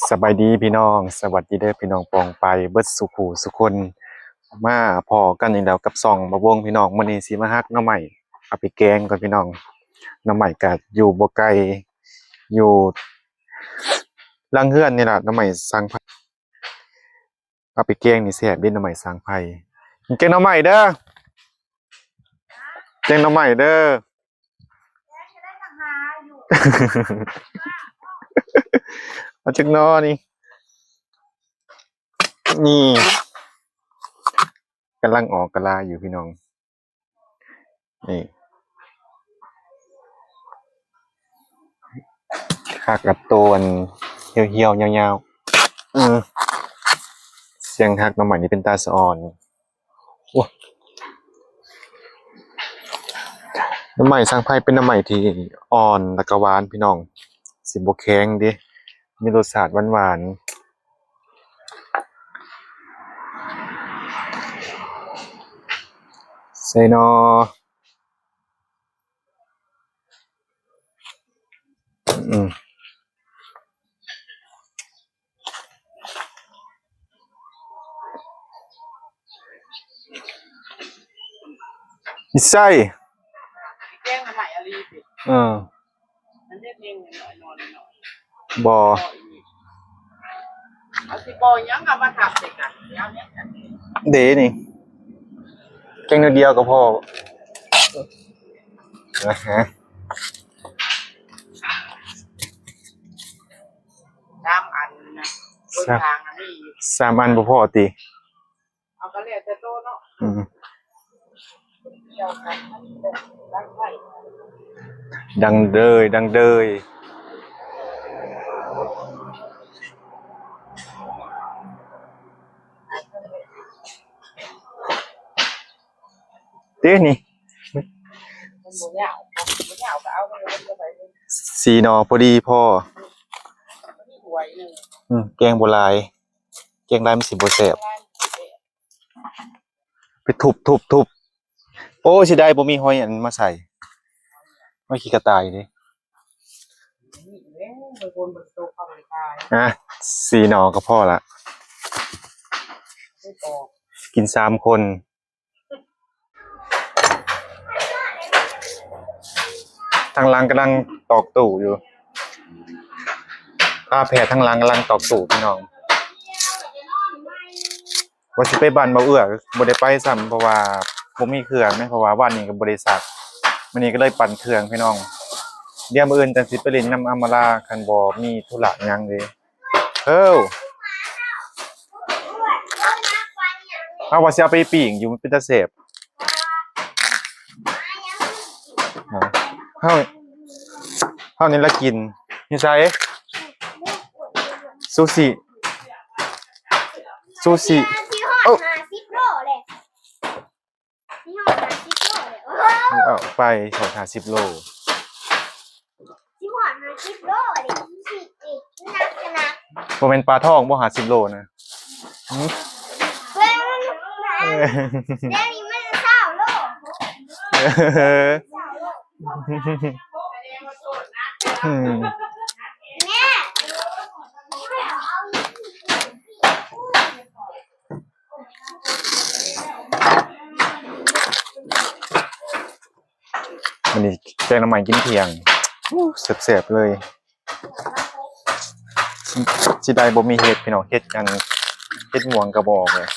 ສະບາຍດີພີ່ນ້ອງ ສະຫວັດດີເດີພີ່ນ້ອງປ້ອງປາຍເບິດສູ່ຜູ້ສູ່ຄົນ. ມາພໍ້ກັນອີກແລ້ວກັບຊ່ອງບ່າວວົງພີ່ນ້ອງ. ມື້ນີ້ຊິມາຫັກໜໍ່ໄມ້ເອົາໄປແກງກ່ອນພີ່ນ້ອງ. ໜໍ່ໄມ້ກະຢູ່ບໍ່ໄກ ຢູ່ຫຼັງເຮືອນນີ້ລະ ໜໍ່ໄມ້ສັງໄພ. ເອົາໄປແກງນີ້ແຊບເດ້ ໜໍ່ໄມ້ສັງໄພ. ແກງໜໍ່ໄມ້ເດີ ແກງໜໍ່ໄມ້ເດີ. ເອົາຈັກໜໍ່ນີ້ ນີ້ກຳລັງອອກກະລາຢູ່ພີ່ນ້ອງ. ນີ້ ຫັກກັບໂຕອັນຫ່ຽວໆ ຍາວໆ. ເອີ ສຽງຫັກໜໍ່ໄມ້ນີ້ເປັນຕາສະອອນ. ໂອ້ ໜໍ່ໄມ້ສັງໄພເປັນໜໍ່ໄມ້ທີ່ອ່ອນ ແລ້ວກະຫວານພີ່ນ້ອງ ຊິບໍ່ແຂງເດ້ ມີລົດຊາດຫວານໆ. ໃສ່ໜໍ່ ອືມ ນິໄສ ແກງໜໍ່ໄມ້ອະລີຕິ ເອີ ມັນເຮັດເອງໜ້ອຍໆ ບໍ່ ເອົາຊິບໍ່ຫຍັງເອົາມາທັບໃສ່ກັນ ເດນີ້ ແກງໜ້ອຍດຽວກໍພໍ ອາຮະ ສາມອັນນະ ເບິ່ງທາງອັນນີ້ ສາມອັນບໍ່ພໍຕິ ເອົາກໍແລ້ວແຕ່ໂຕເນາະ ອືມ ດັງເດີຍ ດັງເດີຍ. ເດ້ນີ້ ສີ່ໜໍ່ພໍດີພໍ ອືມ ແກງບໍ່ຫຼາຍ ແກງຫຼາຍມັນຊິບໍ່ແຊບ. ໄປທຸບໆໆ ໂອ້ ເສຍດາຍບໍ່ມີຫອຍອັນມາໃສ່ ຫອຍຂີ້ກະຕ່າຍເດ້. ອ່ະ ສີ່ໜໍ່ກໍພໍລະ ກິນສາມຄົນ. ທາງຫຼັງກຳລັງຕອກຕູ້ຢູ່ ພາແພດທາງຫຼັງກຳລັງຕອກຕູ້ພີ່ນ້ອງ. ວ່າຊິໄປບ້ານເບົາເອື້ອ ບໍ່ໄດ້ໄປຊ້ຳ ເພາະວ່າບໍ່ມີເຄື່ອງເນາະ ເພາະວ່າວານນີ້ກໍບໍ່ໄດ້ຊັກ ມື້ນີ້ກໍເລີຍປັ່ນເຄື່ອງພີ່ນ້ອງ. ດຽວມື້ອື່ນຈັ່ງຊິໄປຫຼິ້ນນຳອຳມາລາ ຄັນບໍ່ມີທຸລະຫຍັງເດ້. ເອີ ເຮົາວ່າຊິເອົາໄປປີ້ງຢູ່ ມັນເປັນຕາແຊບ. ເຮົາ ເຮົານີ້ລະກິນ ຢູ່ໃສ? ຊູຊິ ຊູຊິ ຊິຮອດ ໂອ້ ຫ້າສິບໂລເລີຍ ຊິຮອດຫ້າສິບໂລເລີຍ ໂອ້ ເອົາໄປຮອດຫ້າສິບໂລ ຊິຮອດຫ້າສິບໂລເລີຍ ຊິ ໜັກກໍໜັກ ບໍ່ແມ່ນປາທອງບໍ່ ຫ້າສິບໂລນະ? ຫື ເບິ່ງ ເອີ ດຽວນີ້ມັນຊາວໂລ ເອີ ຊາວໂລ ອືມ ແມ່ ມື້ນີ້ແກງໜໍ່ໄມ້ກິນທ່ຽງ ໂອ້ ແຊບໆເລີຍ. ຊິ ຊິໄດ້ບໍ່ມີເຫັດພີ່ນ້ອງ ເຫັດອັນ ເຫັດມ່ວງກໍບໍ່ອອກເລີຍ.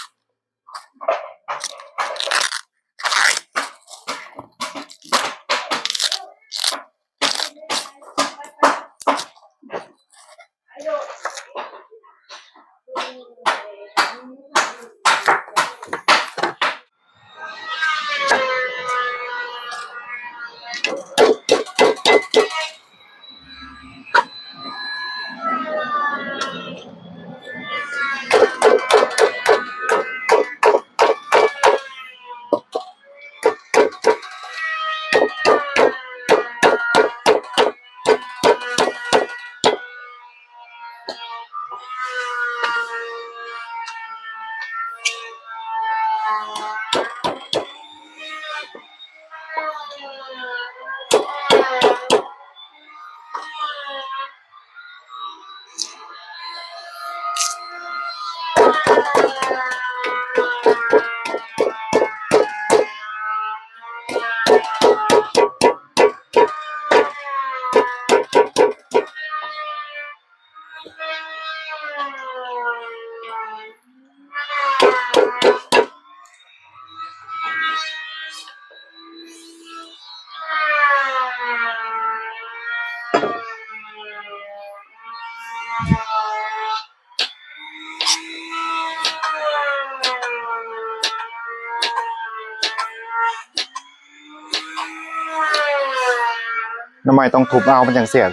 ໜໍ່ໄມ້ຕ້ອງທຸບເອົາ ມັນຈັ່ງແຊບ.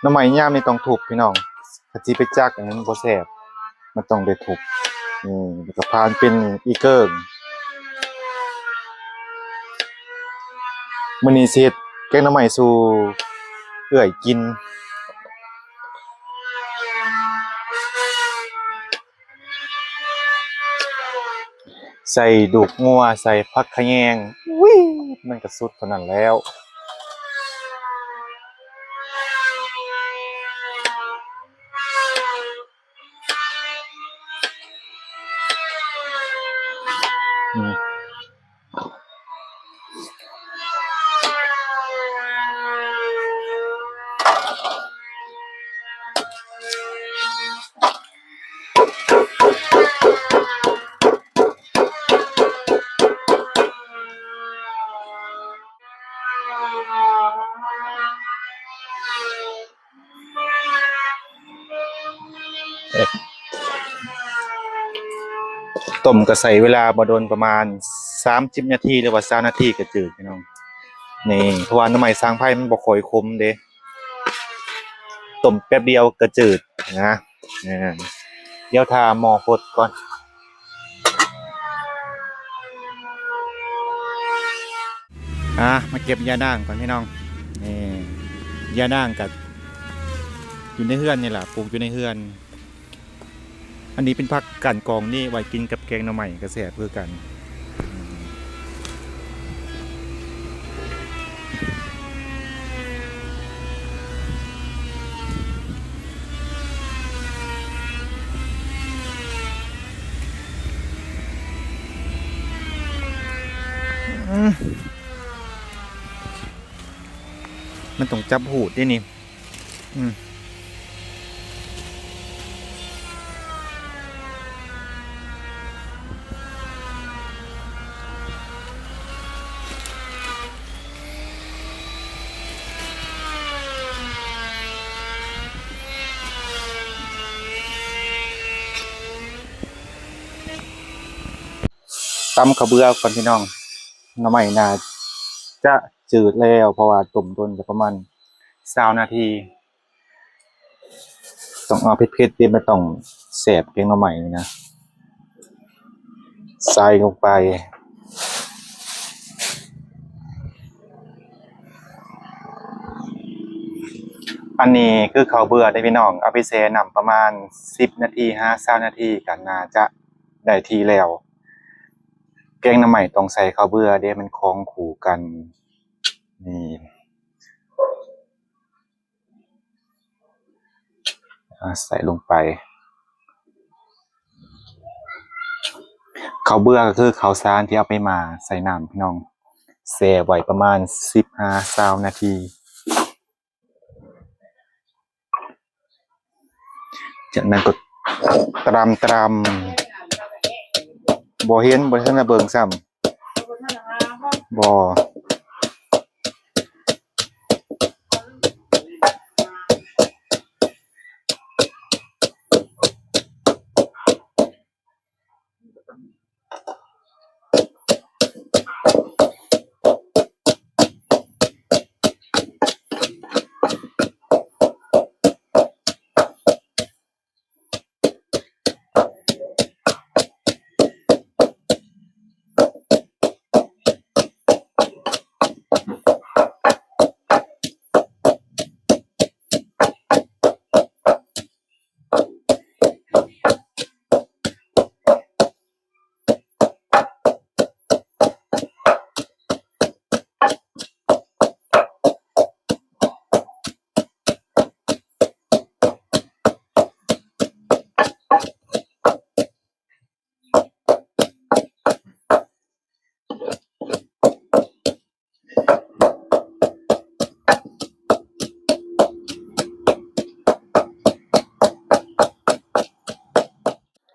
ໜໍ່ໄມ້ຍາມນີ້ຕ້ອງທຸບ ພີ່ນ້ອງ. ຖ້າຊິໄປຈັກ ອັນນັ້ນບໍ່ແຊບ ມັນຕ້ອງໄດ້ທຸບ. ນີ້ ແລ້ວກໍຜ່ານເປັນອີ່ເກີ້ງ. ມື້ນີ້ຊິເຮັດແກງໜໍ່ໄມ້ສູ່ເອື້ອຍກິນ. ໃສ່ລູກງົວ ໃສ່ຜັກຂະແຍງ ອຸ້ຍ ມັນກະສຸດເທົ່ານັ້ນແລ້ວ. ຕົ້ມກໍໃຊ້ເວລາບໍ່ດົນ ປະມານສາມສິບນາທີ ຫຼືວ່າຊາວນາທີກໍຈືດ ພີ່ນ້ອງ. ນີ້ ເພາະວ່າໜໍ່ໄມ້ສ້າງໄພມັນບໍ່ຄ່ອຍຂົມເດ້ ຕົ້ມແປັບດຽວກໍຈືດນະ. ເອີ ດຽວຖ້າໝໍ້ຟົດກ່ອນ. ອ່າ ມາເກັບຢານາງກ່ອນ ພີ່ນ້ອງ. ນີ້ ຢານາງກໍຢູ່ໃນເຮືອນນີ້ລະ ປູກຢູ່ໃນເຮືອນ. ອັນນີ້ເປັນຜັກກ້ານກອງນີ້ ໄວ້ກິນກັບແກງໜໍ່ໄມ້ກໍແຊບຄືກັນ. ມັນຕ້ອງຈັບຫູດເດ້ນີ້. ອືມ ຕຳເຂົ້າເບືອກ່ອນ ພີ່ນ້ອງ. ໜໍ່ໄມ້ໜ້າຈະຈືດແລ້ວ ເພາະວ່າຕົ້ມດົນ ປະມານຊາວນາທີ. ຕ້ອງເອົາເຜັດໆ ເດ້ ມັນຕ້ອງແຊບ ແກງໜໍ່ໄມ້ນີ້ນະ. ໃສ່ລົງໄປ. ອັນນີ້ຄືເຂົ້າເບືອເດ້ພີ່ນ້ອງ, ເອົາໄປແຊ່ນ້ຳປະມານສິບນາທີຫາຊາວນາທີ ກໍໜ້າຈະໄດ້ທີ່ແລ້ວ. ແກງໜໍ່ໄມ້ຕ້ອງໃສ່ເຂົ້າເບືອເດ້, ມັນຂອງຄູ່ກັນ. ນີ້ ອາ ໃສ່ລົງໄປ. ເຂົ້າເບືອກໍຄືເຂົ້າສານທີ່ເອົາໄປໝ່າໃສ່ນ້ຳ ພີ່ນ້ອງ, ແຊ່ໄວ້ປະມານສິບຫາຊາວນາທີ. ຈາກນັ້ນກໍຕຳໆ. ບໍ່ເຫັນ, ບໍ່ທັນໄດ້ເບິ່ງຊ້ຳ. ບໍ່. ອ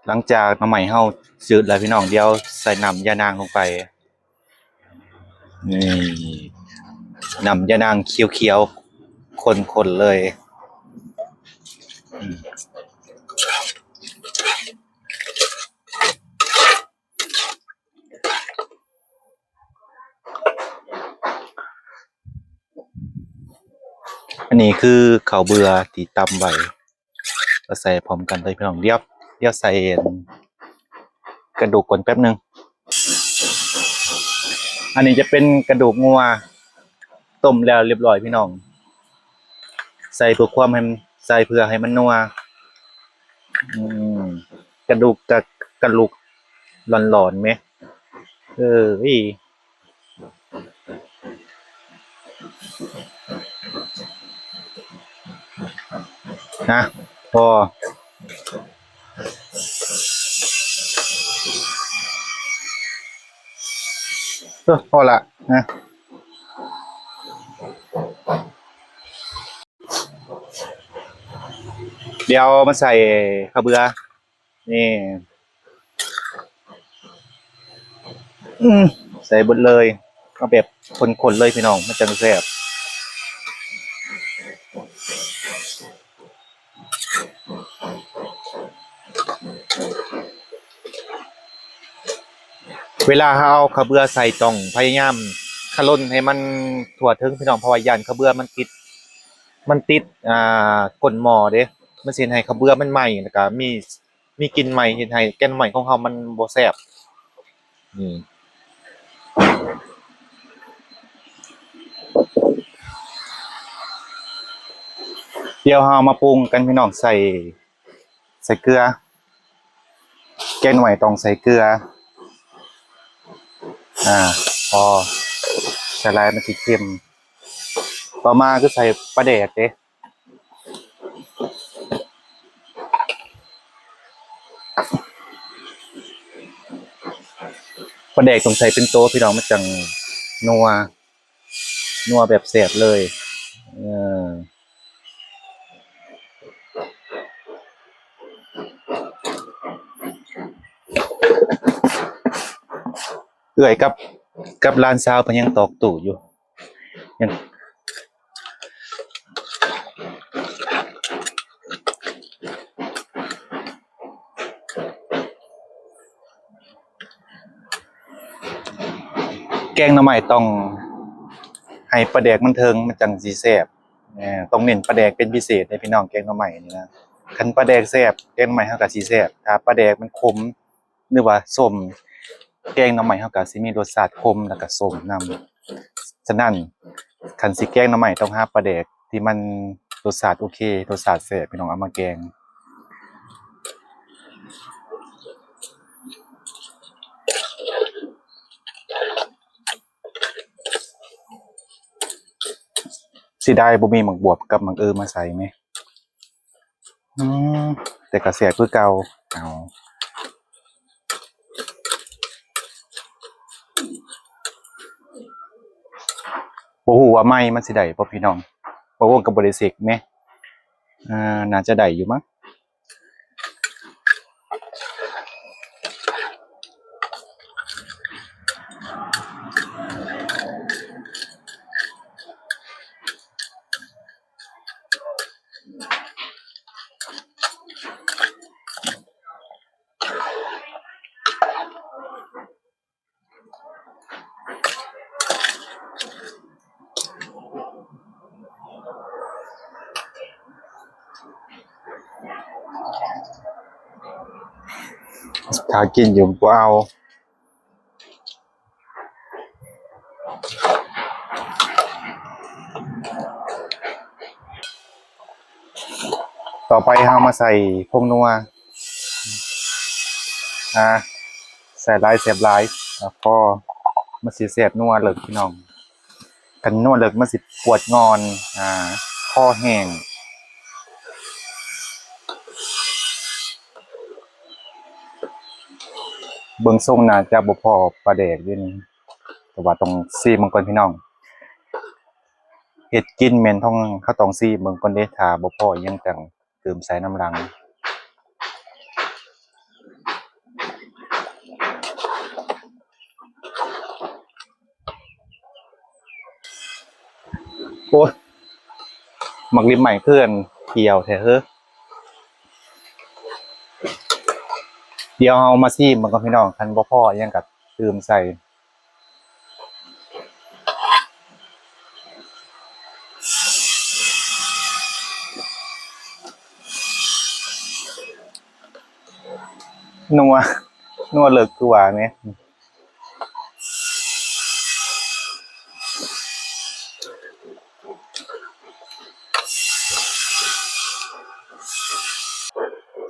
ຫຼັງຈາກໜໍ່ໄມ້ເຮົາຈືດແລ້ວພີ່ນ້ອງ, ດຽວໃສ່ນ້ຳຢານາງລົງໄປ. ນີ້ ນ້ຳຢານາງຂຽວໆ ຂ້ນໆ ເລີຍ. ອັນນີ້ຄືເຂົ້າເບືອທີ່ຕຳໄວ້ ກໍໃສ່ພ້ອມກັນເລີຍພີ່ນ້ອງ. ດຽວ ດຽວໃສ່ອັນກະດູກກ່ອນແປັບໜຶ່ງ. ອັນນີ້ຈະເປັນກະດູກງົວ ຕົ້ມແລ້ວລຽບຮ້ອຍພີ່ນ້ອງ, ໃສ່ເພື່ອຄວາມໃຫ້ ໃສ່ເພື່ອໃຫ້ມັນນົວ. ອືມ ກະດູກກະ ກະດູກຫຼອນໆ ແມະ. ເອີ ນະ ພໍ ເອີ ພໍລະນະ. ດຽວມາໃສ່ເຂົ້າເບືອ. ນີ້ ອືມ ໃສ່ເບິດເລີຍ, ເອົາແບບຂ້ນໆ ເລີຍພີ່ນ້ອງ ມັນຈັ່ງແຊບ. ເວລາເຮົາເອົາເຂົ້າເບືອໃສ່ ຕ້ອງພະຍາຍາມຄະລົນໃຫ້ມັນທົ່ວເຖິງພີ່ນ້ອງ, ເພາະວ່າຢ້ານເຂົ້າເບືອມັນຕິດ ມັນຕິດ ອ່າ ກົ້ນໝໍ້ເດ້, ມັນຊິເຮັດໃຫ້ເຂົ້າເບືອມັນໄໝ້ ແລ້ວກະມີ ມີກິ່ນໄໝ້ ເຮັດໃຫ້ແກງໜໍ່ໄມ້ຂອງເຮົາມັນບໍ່ແຊບ. ນີ້ ດຽວເຮົາມາປຸງກັນພີ່ນ້ອງ, ໃສ່ ໃສ່ເກືອ. ແກງໜໍ່ໄມ້ຕ້ອງໃສ່ເກືອ ອ່າ ພໍ ໃສ່ຫຼາຍມັນຊິເຄັມ. ຕໍ່ມາຄືໃສ່ປາແດກເດ້. ປາແດກຕ້ອງໃສ່ເປັນໂຕພີ່ນ້ອງ, ມັນຈັ່ງນົວ ນົວແບບແຊບເລີຍ. ເອີ ເອື້ອຍກັບ ກັບຫຼານສາວເພິ່ນຍັງຕອກຕູ້ຢູ່. ຍັງ ແກງໜໍ່ໄມ້ຕ້ອງໃຫ້ປາແດກມັນເຖິງ ມັນຈັ່ງຊິແຊບ. ເອີ ຕ້ອງເນັ້ນປາແດກເປັນພິເສດເດ້ພີ່ນ້ອງ, ແກງໜໍ່ໄມ້ນີ້ນະ ຄັນປາແດກແຊບ ແກງໜໍ່ໄມ້ເຮົາກໍຊິແຊບ, ຖ້າປາແດກມັນຂົມ ຫຼືວ່າສົ້ມ ແກງໜໍ່ໄມ້ເຮົາກໍຊິມີລົດຊາດຂົມ ແລ້ວກໍສົ້ມນຳ. ສະນັ້ນ ຄັນຊິແກງໜໍ່ໄມ້ຕ້ອງຫາປາແດກທີ່ມັນລົດຊາດໂອເຄ ລົດຊາດແຊບ ພີ່ນ້ອງເອົາມາແກງ. ເສຍດາຍບໍ່ມີໝາກບວບກັບໝາກອຶມາໃສ່ແມ. ອືມ ແຕ່ກໍແຊບຄືເກົ່າ. ເອົາ ບໍ່ຮູ້ວ່າໄມ້ມັນຊິໄດ້ບໍ່ພີ່ນ້ອງ, ບໍ່ຮູ້ກໍບໍ່ໄດ້ເຊັກແມ. ອ່າ ໜ້າຈະໄດ້ຢູ່ມັ້ງ. ຖ້າກິນຢູ່ບໍ່ເອົາ. ຕໍ່ໄປເຮົາມາໃສ່ຜົງນົວ ອ່າ ໃສ່ຫຼາຍແຊບຫຼາຍ ພໍ ມັນຊິແຊບນົວເລິກພີ່ນ້ອງ. ຄັນນົວເລິກມັນຊິປວດງ່ອນ ອ່າ ຄໍແຫ້ງ. ເບິ່ງຊົງໜ້າຈະບໍ່ພໍປາແດກຢູ່ນີ້ ແຕ່ວ່າຕ້ອງຊີມເບິ່ງກ່ອນພີ່ນ້ອງ. ເຮັດກິນແມ່ນຕ້ອງ ເຮົາຕ້ອງຊີມເບິ່ງກ່ອນເດ້, ຖ້າບໍ່ພໍອີ່ຫຍັງຈັ່ງເຕີມໃສ່ນຳຫຼັງ. ໂອ້ຍ ໝາກລິ້ນໄມ້ຄືອັນກ່ຽວແທ້ເຮີ. ດຽວເຮົາມາຊີມເບິ່ງກ່ອນພີ່ນ້ອງ ຄັນບໍ່ພໍອີ່ຫຍັງກໍຕື່ມໃສ່. ນົວ ນົວເລິກຄືວ່າແມ່ນ.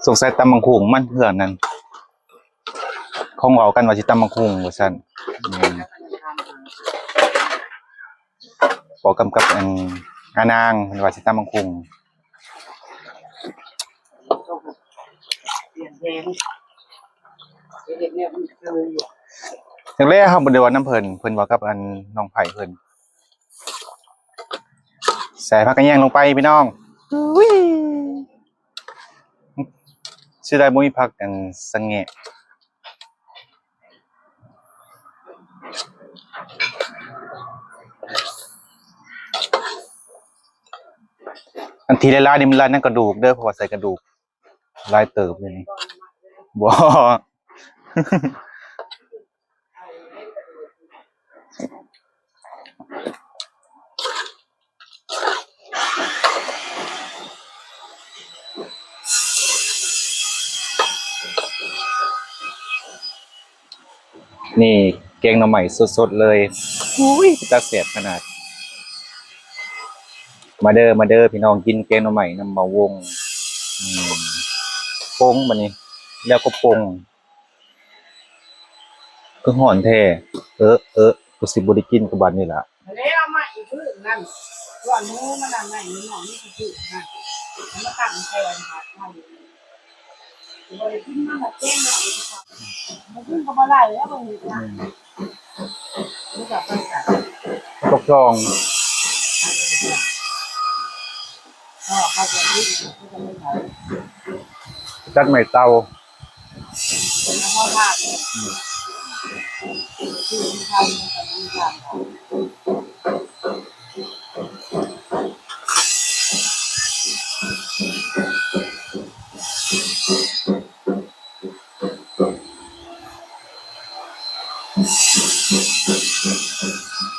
ສົງໄສຕຳບັກຫຸ່ງມັນເພື່ອນັ້ນ ຂອງເວົ້າກັນວ່າຊິຕຳບັກຫຸ່ງວ່າຊັ້ນ. ອືມ ເວົ້າກັນກັບອັນ ອານາງ ເພິ່ນວ່າຊິຕຳບັກຫຸ່ງ. ຈັ່ງແລເຮົາບໍ່ໄດ້ເວົ້ານຳເພິ່ນ ເພິ່ນເວົ້າກັບອັນນ້ອງໃຜເພິ່ນ. ໃສ່ຜັກກະແຍງລົງໄປພີ່ນ້ອງ. ອຸ້ຍ ເສຍດາຍບໍ່ມີຜັກອັນສະແງະ. ອັນທີ່ຫຼາຍໆນີ້ມັນຫຼາຍນຳກະດູກເດີ ເພາະວ່າໃສ່ກະດູກຫຼາຍເຕີບຢູ່ນີ້. ບໍ່. ນີ້ແກງໜໍ່ໄມ້ສົດໆເລີຍ. ອຸ້ຍ ເປັນຕາແຊບຂະໜາດ. ມາເດີ ມາເດີພີ່ນ້ອງ ກິນແກງໜໍ່ໄມ້ນຳບ່າວວົງ. ອືມ ປົງບາດນີ້ ແລ້ວກໍປົງ. ຄືຮ້ອນແທ້. ເອີ ເອີ ຄືຊິບໍ່ໄດ້ກິນກັບບາດນີ້ລະ. ແລ້ວເອົາມາອີກມື້ນັ້ນ ສ່ວນໝູມັນນັ້ນໄດ້ໜ້ອຍ ນີ້ຄືນະ ມາຕັ້ງໃສ່ອັນບາດເຮົາ. ບໍ່ໄດ້ກິນ ມັນລະແກງເນາະ ມັນກິນກໍບໍ່ໄດ້ແລ້ວ ບໍ່ເຮັດນະ. ອືມ ມັນກໍໄປກັນ ຕົກຈອງ. ຈັດໃໝ່ເຕົາ.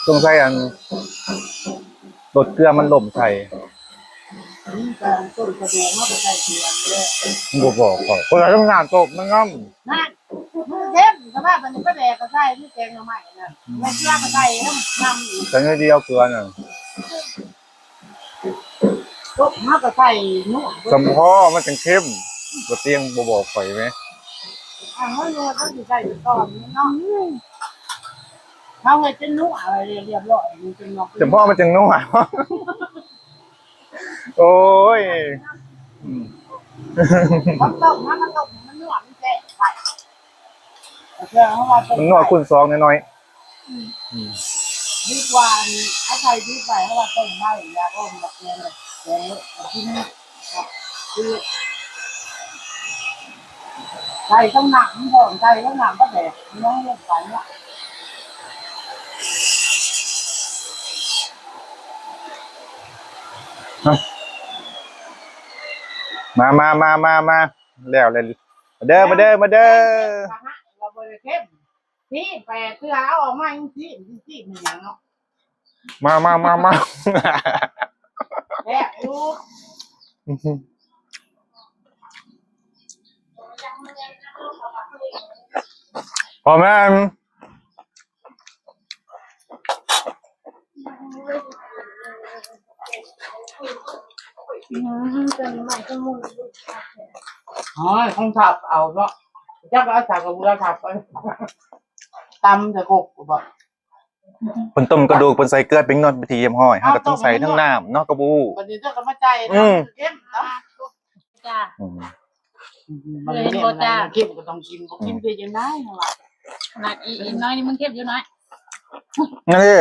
ສົງໄສອັນລົດເກືອມັນຫຼົ່ມໃສ່. ອືມ ແຕ່ຕົ້ນກະດູກເຮົາກໍໃສ່ເກືອນີ້ແຫຼະ. ມັນບໍ່ບອກຂ້ອຍ ຂ້ອຍຕ້ອງນ້ຳຕົ້ມມັນນຳ. ນັ້ນ ມັນເຄັມ ແຕ່ວ່າບັດນີ້ປາແດກກໍໃສ່ ມີແກງໜໍ່ໄມ້ນັ້ນ ອືມ ແລ້ວເກືອກໍໃສ່ນຳ ນຳອີກ ໃສ່ໜ້ອຍດຽວເກືອນັ້ນ. ຕົກມາກໍໃສ່ນົວ ສຳພໍມັນຈັ່ງເຄັມ ບໍ່ຕຽງບໍ່ບອກຂ້ອຍແມ. ອ່າ ເຮົານວດ ເຮົາຊິໃສ່ຕອນນີ້ເນາະ. ເຮົາເຮັດຈົນນົວໄວ້ຮຽບຮ້ອຍ ຈົນນົວ ສຳພໍມັນຈັ່ງນົວ. ໂອ້ຍ ອືມ ມັນຕົ້ມນະ ມັນຕົ້ມ ມັນນົວ ມັນແຊບໄປ. ມັນນົວຄູນສອງໜ້ອຍໆ. ອືມ ອືມ ດີກວ່າເອົາໃສ່ດິບໄວ້ ເຮົາວ່າຕົ້ມໄວ້ ຢາກອອມ ຢາກແກງ ແກງເລີຍ ກິນ ໃສ່ຕ້ອງນ້ຳ ມັນບໍ່ໃສ່ຕ້ອງນ້ຳປາແດກ ມັນຍັງລົງໄປເນາະ. ມາ ມາ ມາ ມາ ມາ ແລ້ວ ແລ້ວ ມາເດີ ມາເດີ ມາເດີ. ວ່າບໍ່ໄດ້ເຄັມ ຊີມແປດເທື່ອ ເອົາອອກມາຍັງຊີມ ຊີມແມ່ນຫຍັງເນາະ. ມາ ມາ ມາ ມາ ແຊບຢູ່. ພໍ່ແມ່ນ ອືມ ໂອ້ຍ ຄົງທັບເອົາເນາະ ຈັກເອົາສາກກະເບືອທັບໄປ ຕຳໃສ່ກົກບໍ່. ເພິ່ນຕົ້ມກະດູກ ເພິ່ນໃສ່ເກືອ ເປັນນວດເປັນທີ່ຮຽບຮ້ອຍ ເຮົາກໍຕ້ອອງໃສ່ທັງນ້ຳເນາະ ກະບໍ່ຮູ້ ບັດນີ້ເຈົ້າກໍມາໃສ່ ອືມ ເຂັ້ມເນາະ. ຈ້າ ອືມ ເຫັນບໍ່ຈ້າ ເຂັ້ມກໍຕ້ອງກິນ ບໍ່ກິນ ອືມ ເປັນຈັ່ງໃດ ເຮົາວ່າ ຂະໜາດອີກ ອີກໜ້ອຍໜຶ່ງມັນເຂັ້ມຢູ່ໜ້ອຍ ນັ້ນເດ້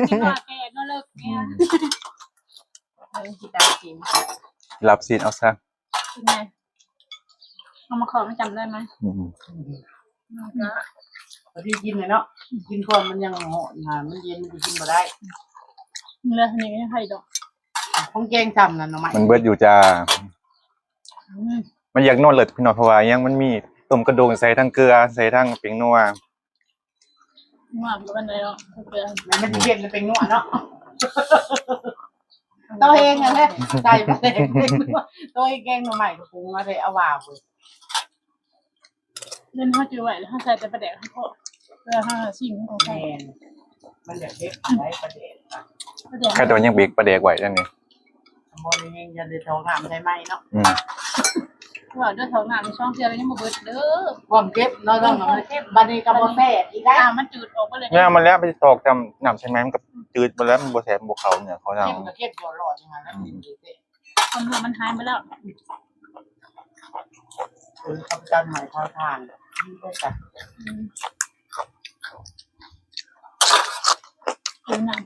ກິນວ່າແກ່ເນາະ ເລີກແກ່ ອືມ ເອີ ຊິຕາຍກິນ ຫຼັບສິນເອົາຊະ. ກິນໄດ້ ເອົາມາຂໍມັນຈຳໄດ້ໄໝ? ອືມ ມັນກໍ ພໍດີກິນແຫຼະເນາະ ກິນກ່ອນມັນຍັງຮ້ອນນະ ມັນເຢັນມັນຊິກິນບໍ່ໄດ້. ເຫຼືອເທົ່ານີ້ກໍຍັງໄຄດອກ. ຂອງແກງຊ້ຳນັ້ນໜໍ່ໄມ້ ມັນເບິດຢູ່ຈ້າ. ອືມ ມັນຢາກນວນເລີດພີ່ນ້ອງ ເພາະວ່າຫຍັງ ມັນມີຕົ້ມກະດູກ ໃສ່ທັງເກືອ ໃສ່ທັງແປ້ງນົວ. ນວນບໍ່ປານໃດດອກ ເກືອ ແມ່ນມັນຊິເຮັດໃຫ້ແປ້ງນົວເນາະ. ໂຕເອງຫັ້ນແຫຼະ ໃສ່ປາແດກແປ້ງນົວ ໂຕເອງແກງໜໍ່ໄມ້ກໍປຸງມາໄດ້ ເອົາວ່າເວີຍ. ເງິນເຮົາຈື່ໄວ້ ແລ້ວເຮົາໃສ່ແຕ່ປາແດກເຮົາພໍ ເພື່ອເຮົາຊິງຂອງເຮົາ. ແມ່ນ ມັນຢາກເຮັດໄດ້ປາແດກ ປາແດກ ໃຄແຕ່ວ່າຍັງເບກປາແດກໄວ້ນັ້ນນີ້. ບໍ່ໄດ້ຍັງ ຢ່າໄດ້ຖອກນ້ຳໃສ່ໃໝ່ເນາະ. ອືມ ວ່າເດີ ຖອກນ້ຳສອງເທື່ອກໍຍັງບໍ່ເບິດເດີ ຄວາມເຈັບເນາະ. ຕ້ອງເກັບ ບັດນີ້ກໍບໍ່ແຊບອີກແລ້ວ ນ້ຳມັນຈືດອອກເບິດເລີຍ. ແມ່ນ ມັນແລ້ວໄປຖອກນ້ຳໃສ່ໃໝ່ ມັນກໍຈືດເບິດແລ້ວ ມັນບໍ່ແຊບ ບໍ່ເຂົ້າເນື້ອເຂົ້າຫຍັງ. ເຈັບກໍເຈັບຢູ່ຫຼອດນີ້ນະ ອືມ ຄວາມເຫຼືອມັນຫາຍໄປແລ້ວ. ເອີ ເຂົາຈັດໃໝ່ເຂົາທານ ອືມ ເອີ ນາງ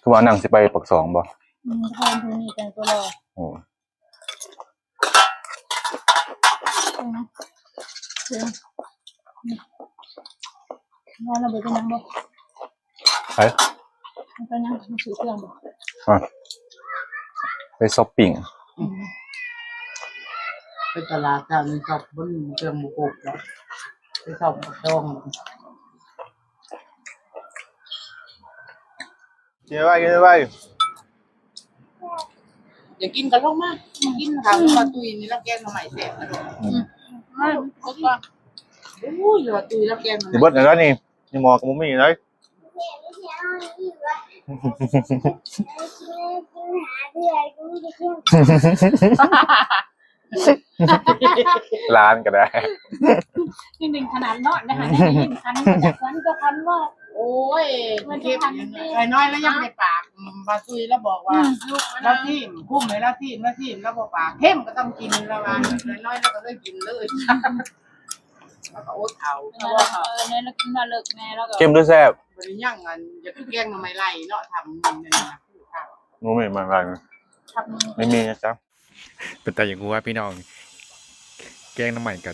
ຄືວ່ານາງຊິໄປປາກຊ່ອງບໍ່? ອືມ ແທນຜູ້ນີ້ແຕ່ງຕົວຫຼໍ່. ໂອ້ ອືມ ວ່າລາວບໍ່ໄປນຳບໍ່? ໄປ ໄປນຳ ຊື້ເຄື່ອງບໍ່? ອ່ະ ໄປຊັອບປິງ. ອືມ ໄປຕະຫຼາດເຊົ້ານີ້ຊັອບບໍ່ມີເຄື່ອງບໍ່ຄົບດອກ ໄປຊັອບຂອງ. ກິນໄວໆ ກິນໄວໆ. ຢາກກິນກໍລົງມາກິນ. ຖາມວ່າຕຸ້ຍນີ້ລາວແກງໜໍ່ໄມ້ແຊບ. ອືມ ອືມ ໂອ້ຍ ວ່າຕຸ້ຍລາວແກງໜໍ່ໄມ້ ຊິເບິດແລ້ວນີ້ ໃນໝໍ້ກໍບໍ່ມີເລີຍ. ຫຼານກໍໄດ້ ຍັງເປັນຂະໜາດນ້ອຍນະ ໄດ້ຍິນຄັນຈາກຄົນກໍຄັນເວົ້າ. ໂອ້ຍ ມັນເກັບ ໄອ້ນ້ອຍລະຍັງໄດ້ປາກ ອືມ ວ່າຕຸ້ຍລະບອກວ່າ ອືມ ລະທີມ ຄຸ້ມໃຫ້ລະທີມ ລະທີມລະບໍ່ປາກ ເຄັມກໍຕ້ອງກິນລະວ່າ. ອືມ ໄອ້ນ້ອຍລະກໍເລີຍກິນເລີຍ ລະກໍອົດເອົາ ລະບໍ່ເອົາ. ເອີ ນ້ອຍລະກິນມາເລີກແນ່ລະກໍ ເຄັມຫຼືແຊບ? ບໍ່ໄດ້ຍັງ ອັນ ຢາກກິນແກງໜໍ່ໄມ້ໄລ່ເນາະ ທຳໜຶ່ງນັ້ນນະ. ໜໍ່ໄມ້ໄລ່ ທັບມື ໄມ່ມີນະຈ໊ະ. ເປັນຕາຢາກຮູ້ວ່າພີ່ນ້ອງ ແກງໜໍ່ໄມ້ກໍ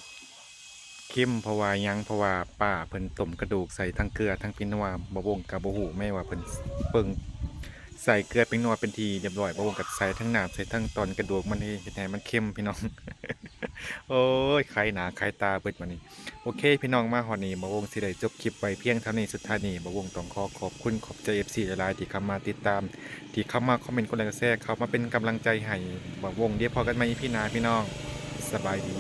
ເຄັມ ເພາະວ່າຫຍັງ ເພາະວ່າປ້າເພິ່ນຕົ້ມກະດູກໃສ່ທັງເກືອທັງແປ້ງນົວ. ບ່າວວົງກໍບໍ່ຮູ້ແມ້ວ່າເພິ່ນເບິ່ງໃສ່ເກືອແປ້ງນົວເປັນທີ່ຮຽບຮ້ອຍ ບ່າວວົງກໍໃສ່ທັງນ້ຳ ໃສ່ທັງຕອນກະດູກ ມັນເຮັດໃຫ້ມັນເຄັມພີ່ນ້ອງ. ໂອ້ຍ ໄຄໜ້າໄຄຕາເບິດບັດນີ້. ໂອເຄ ພີ່ນ້ອງ ມາຮອດນີ້ ບ່າວວົງຊິໄດ້ຈົບຄລິບໄວ້ພຽງເທົ່ານີ້. ສຸດທ້າຍນີ້ ບ່າວວົງຕ້ອງຂໍຂອບຄຸນຂອບໃຈ ເອັຟຊີ ຫຼາຍໆ ທີ່ເຂົ້າມາຕິດຕາມ ທີ່ເຂົ້າມາຄອມເມັນ ກົດໄລ ກົດແຊ ເຂົ້າມາເປັນກຳລັງໃຈໃຫ້ບ່າວວົງ. ດຽວພໍ້ກັນໃໝ່ ອີພີ ໜ້າ ພີ່ນ້ອງ. ສະບາຍດີ.